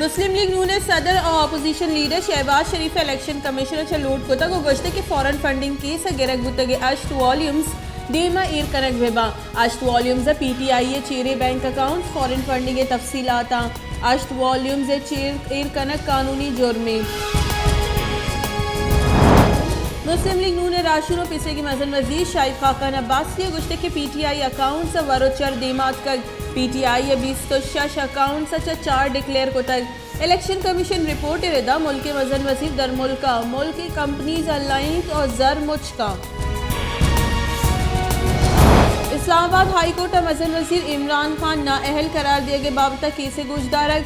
مسلم لیگ نون ء صدر ء اپوزیشن لیڈر شہباز شریف ء الیکشن کمیشن ء چہ لوٹ کتگ ء گوشتگ کہ فارن فنڈنگ کیس ء گرگ بوتگیں ہشت والیومز دیم ء ایر کنگ بہ باں۔ ہشت والیومز ء پی ٹی آئی ء چیریں بینک اکاؤنٹ فارن فنڈنگ ء تفصیلاتاں۔ ہشت والیومز ء چیر ایر کنگ قانونی جرمے۔ مسلم لیگ نون ء راہشون ء پیسریگیں مزن وزیر شاہد خاقان عباسی ء گوشتگ کہ پی ٹی آئی اکاؤنٹس ء ور ء چر دیما اتکگ۔ پی ٹی آئی ء بیست ء شش اکاؤنٹس ء چہ چار ڈکلیئر کتگ۔ الیکشن کمیشن رپورٹ ء ردا ملک ء مزن وزیر درملک ء ملک ء کمپنیز ء لائینت ء زر مچ کاں۔ اسلام آباد ہائی کورٹ ء مزن وزیر عمران خان نااہل قرار دیگ ء بابت ء کیس ء گوشدارگ،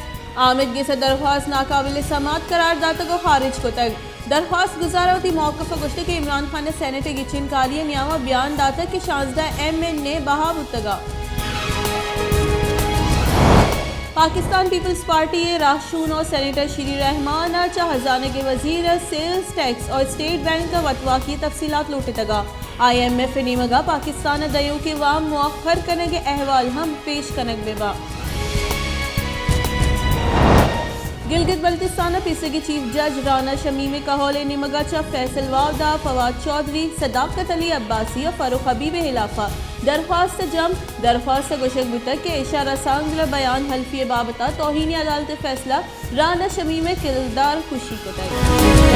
آمید گس ء درخواست ناقابل سماعت قرار داتگ ء خارج کتگ۔ درخواست گزار ء وتی موقف ء گوشتگ کہ عمران خان ء سینیٹ ء گچین کاری ء نیام ء بیان داتگ کہ شانزدہ ایم این اے بہا بوتگ ء۔ پاکستان پیپلز پارٹی ء راہشون ء سینیٹر شیری رحمان ء چہ ہزانگ ء وزیر ء سیلز ٹیکس ء اسٹیٹ بینک ء وتواکی ء تفصیلات لوٹتگ ء آئی ایم ایف ء نیمگ ء پاکستان ء دئیوکیں وام مؤخر کنگ ء احوال ہم پیش کنگ بہ باں۔ گلگت بلتستان ء پیسریگیں چیف جج رانا شمیم ء کہول ء نیمگ ء چہ فیصل واودا، فواد چوہدری، صداقت علی عباسی ء فاروق حبیب ء ہلاف ء درخواست جم۔ درخواست ء گوشگ بوتگ کہ اشارہ سانگل ء بیان حلفی ء بابت ء توہین عدالت ء فیصلہ رانا شمیم ء کردار کشی کتگ۔